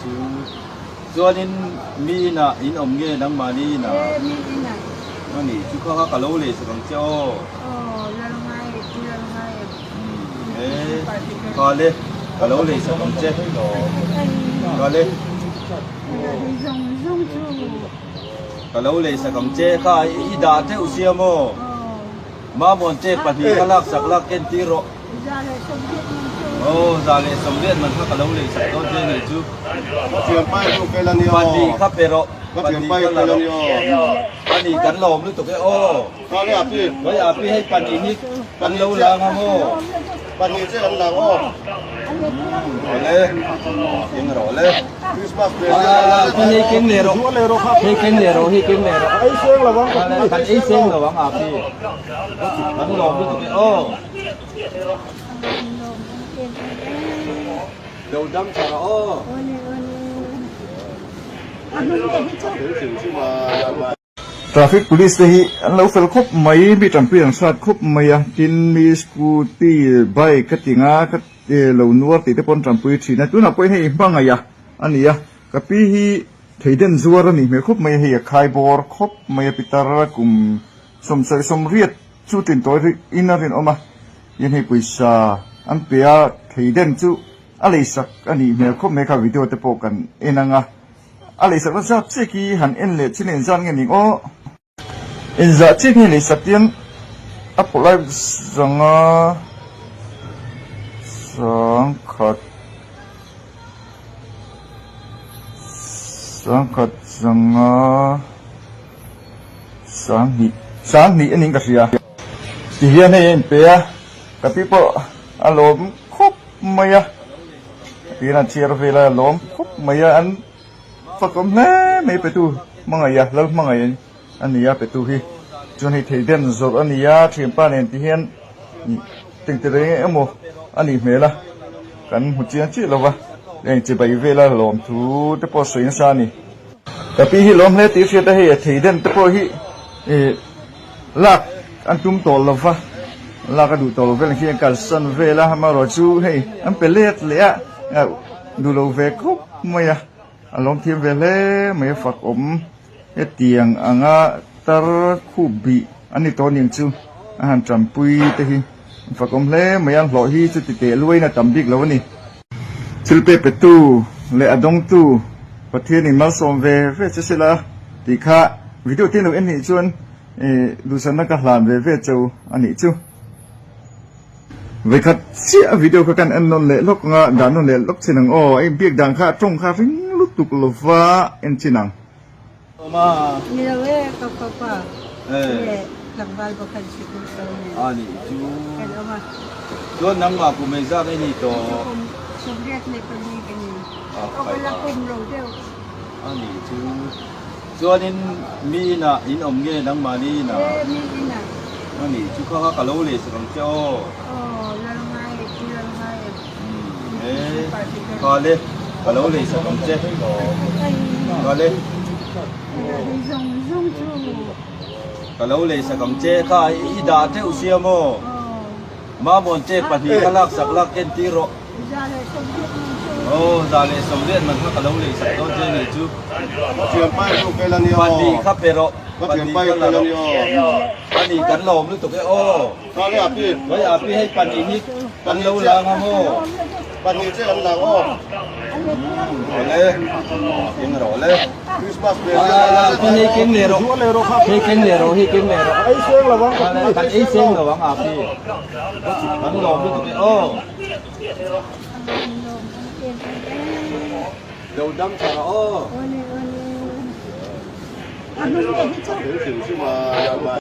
chu. Chuanin mi inah in awm nge nangmahni inah? E, mi inah. A nih chu kha kha ka lo lei sak ang che aw. Aw, lal ngai e, pu lal ngai e. E, kha le, ka lo lei sak ang che. Kha le. Zawng zawng chu. Ka lo lei sak ang che kha i dah teuh sia maw? Mamawng che pahnih kha lak sak lak ken tir rawh. Aw 180 man kha ka lo lei sak dawn che nih chu. Pahnih kha pe rawh. Pahnih kha la rawh. Pahnih kan lawm lutuk e aw. Khawi api hei pahnih hi kan lo la ang a maw. Awle keng rawh le. Hei keng leh rawh. Hei keng leh rawh hei keng leh rawh. Kan ei seng lo ang api. Kan lawm lutuk e aw. Lo dam tha rawh aw. Traffic police te hi an lo fel khawp mai, mi tanpui an hrat khawp mai a, tin mi scooty, bike a tinga ka lo nuar tih te pawh an tanpui thin a, tunah pawhin hei hmangaih a a ni a, ka pi hi thei den zuar a nih hmel khawp mai a, hei a khai bawr khawp mai a, pitar kum sawmsawih sawmriat chu tlin tawi rih in a rinawm a, tin hei pawisa an pe a, thei den chu a leisak a nih hmel khawp mai kha video te pawh kan en ang a. A leisak na zat chiah khi han en leh chin engzat nge ning aw. Engzah chiah nge leisak tiang a pawh lai zanga sangkhat sangkhat zanga sanghnih sanghnih a ning ka hria. Ti hian hei a inpe a, ka pi pawh a lawm khawp mai a. Tiin an chhiar vel a lawm khawp mai a, an fakawm hle mai petu hmangaih a, lal hmangaih a ni a petu hi. Chuan hei thei den zawrh a ni a, thianpa nen ti hian tengte reng emaw a nih hmel a, kan hmu chiang chiah lo va, heng chibai vela lawm thu te pawh sawi nasa a ni. Ka pi hi lawm hle tih hriat a, hei a thei den te pawh hi ih lak an tum tawh lo va, lak a duh tawh lo vel ang khi an kalsan vel a, amaherawh chu hei an pe let leh a, duh lo ve khawp mai a, a lawm thiam ve hle mai a fak awm hetiang anga tar khup bih an ni tawh aniang chu a han tanpui te hi an fak awm hle mai a, an hlawh hi chuti teh luaiin a tam bik lo a ni. Thil pe petu leh a dawngtu Pathianin malsawm ve ve che sela tih kha video te lo en nih chuan duhsakna ka hlan ve ve cheu a nih chu. Vekhat chiah video kha kan en nawn leh lawk anga dah nawn leh lawk chin ang aw, a inbiak dan kha a tawng kha ring lutuk lova en chin ang. Ni lo e ka fapa leh tlangval pakhat sikul kal nen kan awm a. Chuan nangmah kum engzat i ni tawh? Kum 84 ka ni. Aw ka la kum lo deuh. A nih chu. Chuanin mi inah in awm nge nangmahni inah? E mi inah. A nih chu kha kha ka lo lei sak ang che aw. Aw lal ngai e pu lal ngai e. E kha le ka lo lei sak ang che. Kha le. Ka lo lei sak ang che kha i dah teuh sia maw? Mamawng che pahnih kha lak sak lak ken tir rawh. Aw 180 man kha ka lo lei sak dawn che nih chu. Pahnih kha pe rawh. Pahnih kha la rawh. Pahnih kan lawm lutuk e aw. Khawi api hei pahnih hi kan lo la ang a maw? Awle keng rawh le. Hei keng leh rawh. Hei keng leh rawh hei keng leh rawh. Kan ei seng lo ang api. Kan lawm lutuk e aw. Lo dam tha rawh aw.